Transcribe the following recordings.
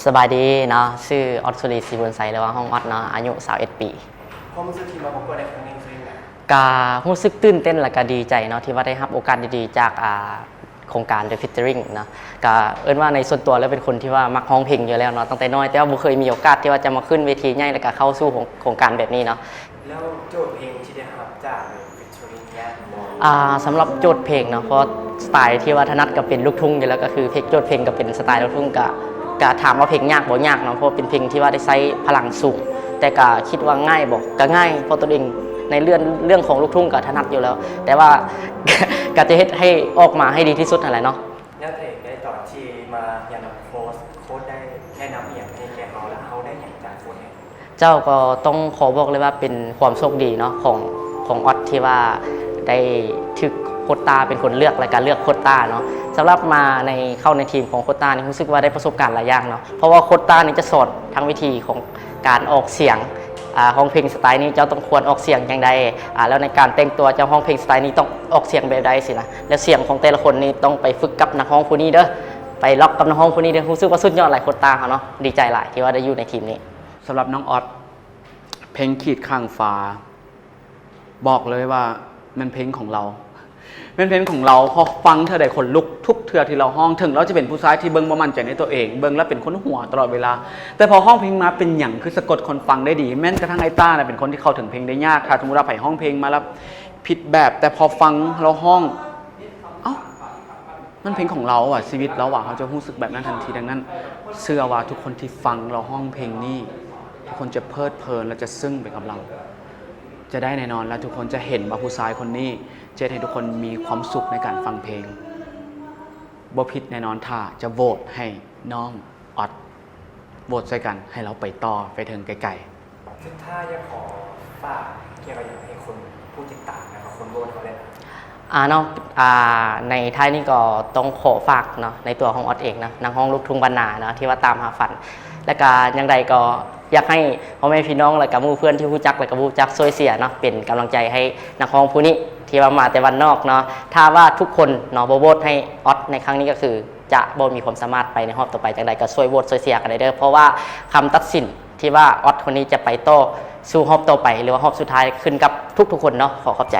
ສະບາຍດີເນາະ, ຊື່ອອດ ສຸລີ ສີບຸນໄຊ ຫຼືວ່າຮ້ອງອອດເນາະ, ອາຍຸຊາວເອັດປີ. ຄວາມຮູ້ສຶກທີ່ມາປະກວດໃນຄັ້ງນີ້ຄືຫຍັງ? ກະຮູ້ສຶກຕື່ນເຕັ້ນ ແລະກະດີໃຈເນາະ ທີ່ວ່າໄດ້ຮັບໂອກາດດີໆຈາກ ອ່າ ໂຄງການ The Featuring ເນາະ. ກະເອີ້ນວ່າໃນສ່ວນຕົວແລ້ວເປັນຄົນທີ່ວ່າມັກຮ້ອງເພງຢູ່ແລ້ວເນາະ ຕັ້ງແຕ່ນ້ອຍ, ແຕ່ວ່າບໍ່ເຄີຍມີໂອກາດທີ່ວ່າຈະມາຂຶ້ນເວທີໃຫຍ່ ແລະກະເຂົ້າສູ່ໂຄງ ໂຄງການແບບນີ້ເນາະ. ແລ້ວໂຈດເພງທີ່ໄດ້ຮັບຈາກ Featuring ຍາກບໍ່? ອ່າ ສຳລັບໂຈດເພງເນາະ ເພາະສະໄຕທີ່ວ່າຖະໜັດກໍເປັນລູກທຸ່ງຢູ່ແລ້ວ, ກໍຄືເພງ ໂຈດເພງກໍເປັນສະໄຕລູກທຸ່ງ, ກະ ກະຖາມວ່າເພງຍາກບໍ່? ຍາກເນາະ, ເພາະວ່າເປັນເພງທີ່ວ່າໄດ້ໃຊ້ພະລັງສູງ, ແຕ່ກະຄິດວ່າງ່າຍບໍ່? ກະງ່າຍ, ເພາະຕົນເອງໃນເລື່ອງ ເລື່ອງຂອງລູກທຸ່ງກໍຖະໜັດຢູ່ແລ້ວ, ແຕ່ວ່າ ກະຈະເຮັດໃຫ້ອອກມາໃຫ້ດີທີ່ສຸດຫັ້ນແຫຼະເນາະ. ແລ້ວເພງໃນຕອນທີ່ມາຮຽນນຳໂຄດ ໂຄດໄດ້ແນະນຳອີ່ຫຍັງໃຫ້ແກ່ເຮົາ ແລະເຮົາໄດ້ຫຍັງຈາກໂຄດແດ່? ເຈົ້າ ກໍຕ້ອງຂໍບອກເລີຍວ່າເປັນຄວາມໂຊກດີເນາະ ຂອງ ຂອງອອດ ທີ່ວ່າໄດ້ຖືກໂຄດຕາເປັນຄົນເລືອກ ແລະກະເລືອກໂຄດຕາເນາະ. ສຳລັບມາໃນ ເຂົ້າໃນທີມຂອງໂຄດຕານີ້ ຮູ້ສຶກວ່າໄດ້ປະສົບການຫຼາຍຢ່າງເນາະ, ເພາະວ່າໂຄດຕານີ້ຈະສອນທັງວິທີຂອງການອອກສຽງ ອາ ຮ້ອງເພງສະໄຕນີ້ເຈົ້າຕ້ອງຄວນອອກສຽງຈັ່ງໃດ, ອາ ແລ້ວໃນການແຕ່ງຕົວເຈົ້າຮ້ອງເພງສະໄຕນີ້ຕ້ອງອອກສຽງແບບໃດຊີ້ນະ, ແລ້ວສຽງຂອງແຕ່ລະຄົນນີ້ຕ້ອງໄປຝຶກກັບນັກຮ້ອງຜູ້ນີ້ເດີ, ໄປລັອກກັບນັກຮ້ອງຜູ້ນີ້ເດີ. ຮູ້ສຶກວ່າສຸດຍອດຫຼາຍ ໂຄດຕາເຮົາເນາະ, ດີໃຈຫຼາຍທີ່ວ່າໄດ້ຢູ່ໃນທີມນີ້. ສຳລັບນ້ອງອອດ ເພງຂີດຂ້າງຟ້າ ບອກເລີຍວ່າແມ່ນເພງຂອງລາວ, ແມ່ນເພງຂອງລາວ, ເພາະຟັງເທື່ອໃດຂົນລຸກທຸກເທື່ອທີ່ລາວຮ້ອງ. ເຖິງລາວຈະເປັນຜູ້ຊາຍທີ່ເບິ່ງບໍ່ໝັ້ນໃຈໃນຕົວເອງ, ເບິ່ງແລ້ວເປັນຄົນຫົວຕະຫຼອດເວລາ, ແຕ່ພໍຮ້ອງເພງມາເປັນຫຍັງຄືສະກົດຄົນຟັງໄດ້ດີ. ແມ່ນກະທັ່ງອ້າຍຕ້ານະເປັນຄົນທີ່ເຂົ້າເຖິງເພງໄດ້ຍາກ, ຖ້າສົມມຸດວ່າໃຜຮ້ອງເພງມາແລ້ວຜິດແບບ, ແຕ່ພໍຟັງລາວຮ້ອງ ເອົ້າ ມັນເພງຂອງລາວວ່າ, ຊີວິດລາວວ່າ, ເຮົາຈະຮູ້ສຶກແບບນັ້ນທັນທີ. ດັ່ງນັ້ນ ເຊື່ອວ່າທຸກຄົນທີ່ຟັງລາວຮ້ອງເພງນີ້ ທຸກຄົນຈະເພີດເພີນ ແລະ ຈະຊຶ້ງໄປກັບລາວ. ຈະໄດ້ແນ່ນອນ ແລະ ທຸກຄົນຈະເຫັນວ່າຜູ້ຊາຍຄົນນີ້ຈະເຮັດໃຫ້ທຸກຄົນມີຄວາມສຸກໃນການຟັງເພງ. ບໍ່ຜິດແນ່ນອນ ຖ້າຈະໂຫວດໃຫ້ນ້ອງອອດ, ໂຫວດຊ່ວຍກັນໃຫ້ລາວໄປຕໍ່ໄປເຖິງໄກໆ. ສຸດທ້າຍຢາກຂໍຝາກກ່ຽວກັບຫຍັງໃຫ້ຄົນຜູ້ຕິດຕາມ ແລະ ກໍຄົນໂຫວດເຮົາແດ່? ອາ ເນາະ ອາ ໃນທ້າຍນີ້ກໍຕ້ອງຂໍຝາກເນາະ ໃນຕົວຂອງອອດເອງເນາະ, ນັກຮ້ອງລູກທຸ່ງບ້ານນາເນາະ ທີ່ວ່າຕາມຫາຝັນ, ແລ້ວກະຢ່າງໃດກໍຢາກໃຫ້ພໍ່ແມ່ພີ່ນ້ອງ ແລ້ວກະໝູ່ເພື່ອນທີ່ຮູ້ຈັກ ແລ້ວກະບໍ່ຮູ້ຈັກ ຊ່ວຍເຊຍເນາະ, ເປັນກຳລັງໃຈໃຫ້ນັກຮ້ອງຜູ້ນີ້ທີ່ວ່າມາແຕ່ບ້ານນອກເນາະ. ຖ້າວ່າທຸກຄົນເນາະ ບໍ່ໂຫວດໃຫ້ອອດໃນຄັ້ງນີ້ ກໍຄື ຈະບໍ່ມີຄວາມສາມາດໄປໃນຮອບຕໍ່ໄປ. ຈັ່ງໃດກໍຊ່ວຍໂຫວດຊ່ວຍເຊຍກັນແດ່ເດີ, ເພາະວ່າຄຳຕັດສິນທີ່ວ່າອອດຄົນນີ້ຈະໄປຕໍ່ສູ່ຮອບຕໍ່ໄປ ຫຼືວ່າຮອບສຸດທ້າຍ ຂຶ້ນກັບທຸກໆຄົນເນາະ. ຂໍຂອບໃຈ.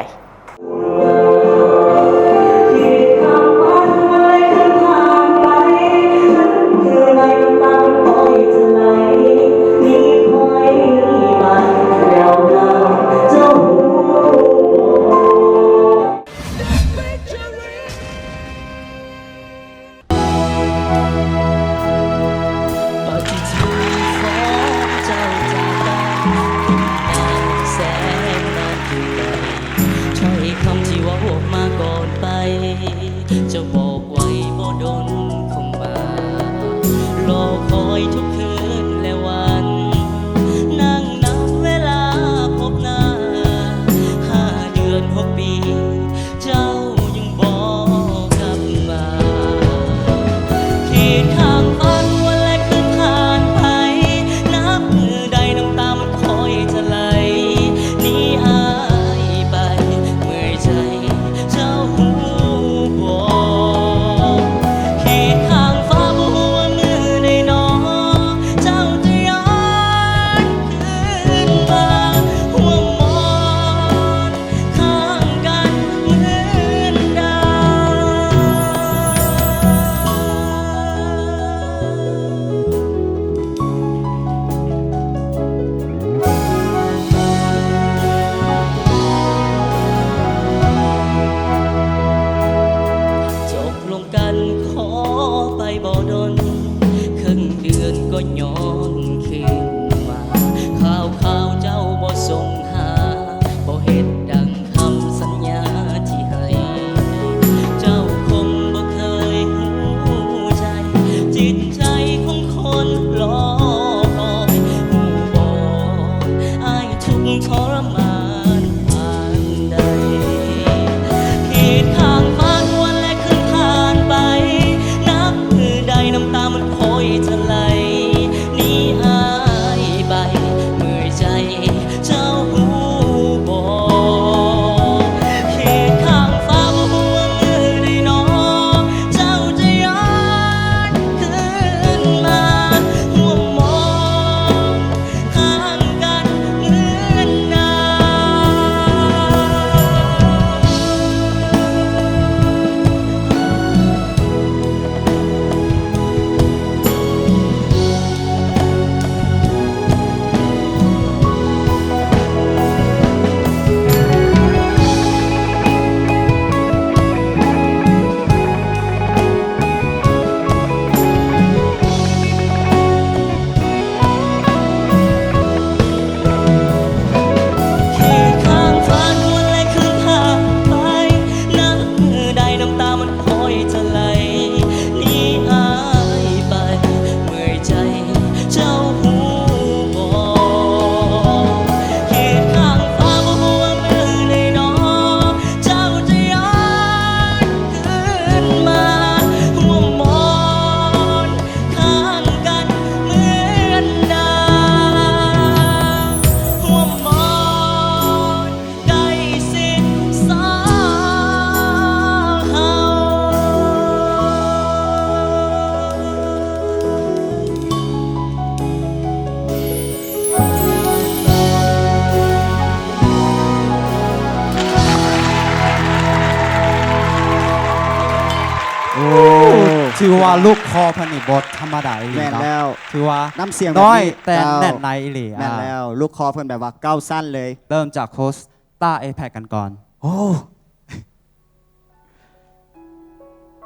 ຖືວ່າລູກຄໍເພິ່ນນີ້ບໍ່ທຳມະດາອີ່ຫຼີເນາະ ແມ່ນແລ້ວ ຖືວ່ານ້ຳສຽງແບບນີ້ ນ້ອຍແຕ່ແໜ້ນໃນອີ່ຫຼີ ແມ່ນແລ້ວ ລູກຄໍເພິ່ນແບບວ່າເກົ້າຊັ້ນເລີຍ ເລີ່ມຈາກໂຄສຕາເອແພັກກັນກ່ອນ. ໂອ້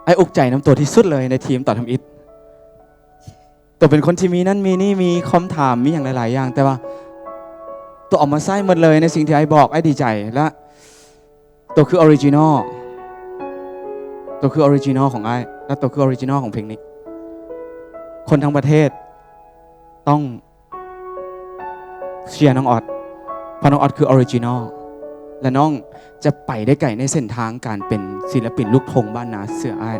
ອ້າຍອຸກໃຈນຳໂຕທີ່ສຸດເລີຍໃນທີມຕອນທຳອິດ. ໂຕເປັນຄົນທີ່ມີນັ້ນມີນີ້ ມີຄຳຖາມ ມີຫຍັງຫຼາຍໆຢ່າງ ແຕ່ວ່າໂຕເອົາມາໃຊ້ໝົດເລີຍໃນສິ່ງທີ່ອ້າຍບອກ ອ້າຍດີໃຈ ແລະ ໂຕຄືອໍຣິຈິນໍ ໂຕຄືອໍຣິຈິນໍຂອງອ້າຍ ແລະ ໂຕຄືອໍຣິຈິນໍຂອງເພງນີ້. ຄົນທັງປະເທດຕ້ອງ ເຊຍນ້ອງອອດ ເພາະນ້ອງອອດຄືອໍຣິຈິນໍ ແລະ ນ້ອງຈະໄປໄດ້ໄກໃນເສັ້ນທາງການເປັນສິນລະປິນລູກທົ່ງບ້ານນາ ເຊື່ອອ້າຍ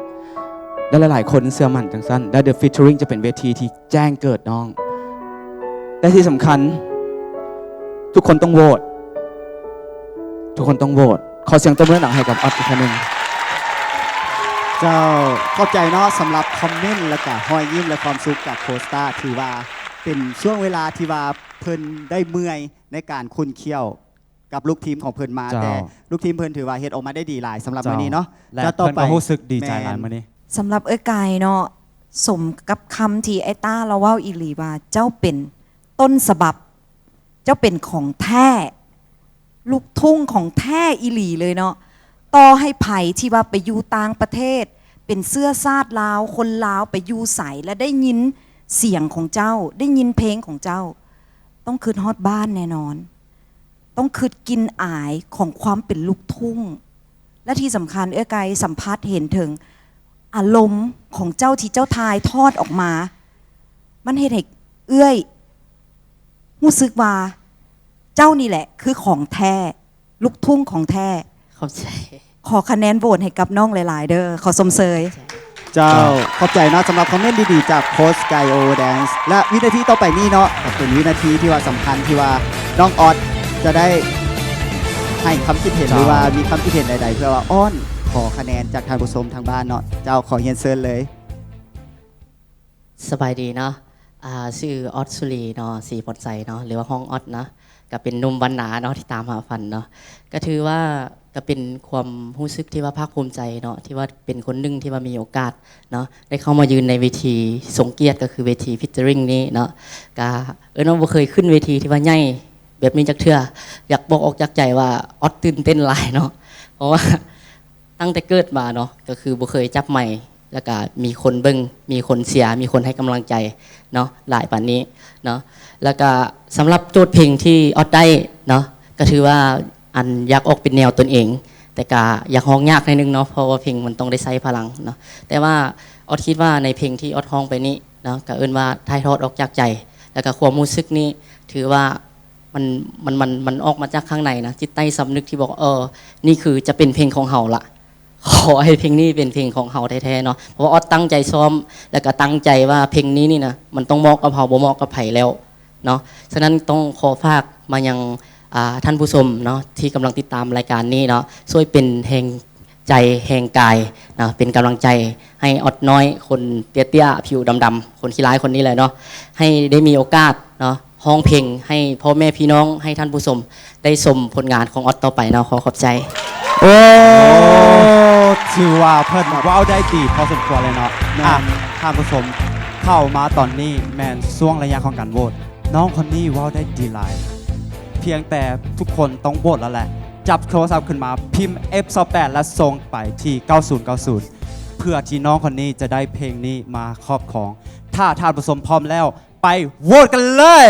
ແລະ ຫຼາຍໆຄົນເຊື່ອໝັ້ນຈັ່ງຊັ້ນ ແລະ The Featuring ຈະເປັນເວທີທີ່ແຈ້ງເກີດນ້ອງ ແລະ ທີ່ສຳຄັນ ທຸກຄົນຕ້ອງໂຫວດ ທຸກຄົນຕ້ອງໂຫວດ. ຂໍສຽງຕົບມືດັງໃຫ້ກັບອອດອີກຄັ້ງໜຶ່ງ. ເຈົ້າ ຂອບໃຈເນາະ ສຳລັບຄອມເມັນ ແລະກະຮອຍຍິ້ມ ແລະຄວາມສຸກຈາກໂຄສຕາ ຖືວ່າເປັນຊ່ວງເວລາທີ່ວ່າເພິ່ນໄດ້ເມື່ອຍໃນການຂຸ້ນຂ້ຽວກັບລູກທີມຂອງເພິ່ນມາ ເຈົ້າ ແຕ່ລູກທີມເພິ່ນຖືວ່າເຮັດອອກມາໄດ້ດີຫຼາຍສຳລັບມື້ນີ້ເນາະ ແລະ ເຈົ້າ ຕໍ່ໄປ ເພິ່ນກໍຮູ້ສຶກດີໃຈຫຼາຍມື້ນີ້. ສຳລັບເອື້ອຍກາຍເນາະ ສົມກັບຄຳທີ່ອ້າຍຕ້າລາວເວົ້າອີ່ຫຼີວ່າ ເຈົ້າເປັນຕົ້ນສະບັບ ເຈົ້າເປັນຂອງແທ້ ລູກທຸ່ງຂອງແທ້ອີ່ຫຼີເລີຍເນາະ. ຕໍ່ໃຫ້ໃຜທີ່ວ່າໄປຢູ່ຕ່າງປະເທດ ເປັນເຊື້ອຊາດລາວ ຄົນລາວ ໄປຢູ່ໃສ ແລະ ໄດ້ຍິນສຽງຂອງເຈົ້າ ໄດ້ຍິນເພງຂອງເຈົ້າ ຕ້ອງຄິດຮອດບ້ານແນ່ນອນ ຕ້ອງຄິດກິ່ນອາຍຂອງຄວາມເປັນລູກທຸ່ງ ແລະ ທີ່ສຳຄັນເອື້ອຍກາຍສຳຜັດເຫັນເຖິງອາລົມຂອງເຈົ້າທີ່ເຈົ້າຖ່າຍທອດອອກມາ ມັນເຮັດໃຫ້ເອື້ອຍ ຮູ້ສຶກວ່າເຈົ້ານີ້ແຫຼະຄືຂອງແທ້ ລູກທຸ່ງຂອງແທ້. ຂອບໃຈ. ຂໍຄະແນນໂຫວດໃຫ້ກັບນ້ອງຫຼາຍໆເດີ້. ຂໍຊົມເຊີຍ. ເຈົ້າ ຂອບໃຈເນາະ ສຳລັບຄອມເມັນດີໆຈາກໂຄສກາຍໂອແດນ ແລະ ວິນາທີຕໍ່ໄປນີ້ເນາະ ກໍເປັນວິນາທີທີ່ວ່າສຳຄັນ ທີ່ວ່ານ້ອງອອດຈະໄດ້ໃຫ້ຄຳຄິດເຫັນ ເຈົ້າ ຫຼືວ່າມີຄຳຄິດເຫັນໃດໆ ເພື່ອວ່າອ້ອນຂໍຄະແນນຈາກທ່ານຜູ້ຊົມທາງບ້ານເນາະ. ເຈົ້າ ຂໍຮຽນເຊີນເລີຍ. ສະບາຍດີເນາະ ອາ ຊື່ອອດສຸລີເນາະ ສີພອນໄຊເນາະ ຫຼືວ່າຮ້ອງອອດເນາະ ກະເປັນໜຸ່ມບ້ານນາເນາະ ທີ່ຕາມຫາຝັນເນາະ. ກະຖືວ່າກະເປັນຄວາມຮູ້ສຶກທີ່ວ່າພາກພູມໃຈເນາະ ທີ່ວ່າເປັນຄົນໜຶ່ງທີ່ວ່າມີໂອກາດເນາະ ໄດ້ເຂົ້າມາຢືນໃນເວທີຊົງກຽດ ກະຄືເວທີຟີເຈີຣິງນີ້ເນາະ. ກະເອີ້ນວ່າບໍ່ເຄີຍຂຶ້ນເວທີທີ່ວ່າໃຫຍ່ແບບນີ້ຈັກເທື່ອ. ຢາກບອກອອກຈາກໃຈວ່າອອດຕື່ນເຕັ້ນຫຼາຍເນາະ ເພາະວ່າ ຕັ້ງແຕ່ເກີດມາເນາະ ກໍຄືບໍ່ເຄີຍຈັບໄມ ແລ້ວກະມີຄົນເບິ່ງ ມີຄົນເຊຍ ມີຄົນໃຫ້ກຳລັງໃຈເນາະ ຫຼາຍປານນີ້ເນາະ. ແລ້ວກະສຳລັບໂຈດເພງທີ່ອອດໄດ້ເນາະ ກໍຖືວ່າ ອັນ ຢາກອອກເປັນແນວຕົນເອງ ແຕ່ກະຢາກຮ້ອງຍາກໜ້ອຍໜຶ່ງເນາະ ເພາະວ່າເພງມັນຕ້ອງໄດ້ໃຊ້ພະລັງເນາະ. ແຕ່ວ່າອອດຄິດວ່າໃນເພງທີ່ອອດຮ້ອງໄປນີ້ເນາະ ກໍເອີ້ນວ່າຖ່າຍທອດອອກຈາກໃຈ ແລ້ວກະຄວາມຮູ້ສຶກນີ້ ຖືວ່າ ມັນ ມັນ ມັນ ມັນອອກມາຈາກຂ້າງໃນນະ ຈິດໃຕ້ສຳນຶກທີ່ບອກວ່າ ເອີ ນີ້ຄືຈະເປັນເພງຂອງເຮົາລະ ຂໍໃຫ້ເພງນີ້ເປັນເພງຂອງເຮົາແທ້ໆເນາະ. ເພາະວ່າອອດຕັ້ງໃຈຊ້ອມ ແລ້ວກໍຕັ້ງໃຈວ່າເພງນີ້ນີ້ນະ ມັນຕ້ອງເໝາະກັບເຮົາ ບໍ່ເໝາະກັບໃຜແລ້ວເນາະ. ສະນັ້ນຕ້ອງຂໍຝາກມາຍັງ ອ່າ ທ່ານຜູ້ຊົມເນາະ ທີ່ກຳລັງຕິດຕາມລາຍການນີ້ເນາະ ຊ່ວຍເປັນແຮງໃຈແຮງກາຍເນາະ ເປັນກຳລັງໃຈໃຫ້ອອດນ້ອຍ ຄົນເຕ້ຍໆ ຜິວດຳໆ ຄົນຂີ້ລ້າຍຄົນນີ້ແຫຼະເນາະ ໃຫ້ໄດ້ມີໂອກາດເນາະ ຮ້ອງເພງໃຫ້ພໍ່ແມ່ພີ່ນ້ອງ ໃຫ້ທ່ານຜູ້ຊົມໄດ້ຊົມຜົນງານຂອງອອດຕໍ່ໄປເນາະ. ຂໍຂອບໃຈ. ໂອ້ ຖືວ່າເພິ່ນເວົ້າໄດ້ດີພໍສົມຄວນເລີຍເນາະ. ແມ່ນ. ອ່ະ ທ່ານຜູ້ຊົມ ເຂົ້າມາຕອນນີ້ແມ່ນຊ່ວງໄລຍະຂອງການໂຫວດ. ນ້ອງຄົນນີ້ເວົ້າໄດ້ດີຫຼາຍ. ພຽງແຕ່ທຸກຄົນຕ້ອງໂຫວດແລ້ວແຫຼະ. ຈັບໂທລະສັບຂຶ້ນມາ ພິມ ເອັຟຊາວແປດ ແລະ ສົ່ງໄປທີ່ ເກົ້າສູນເກົ້າສູນ ເພື່ອທີ່ນ້ອງຄົນນີ້ຈະໄດ້ເພງນີ້ມາຄອບຄອງ. ຖ້າທ່ານຜູ້ຊົມພ້ອມແລ້ວ ໄປໂຫວດກັນເລີຍ!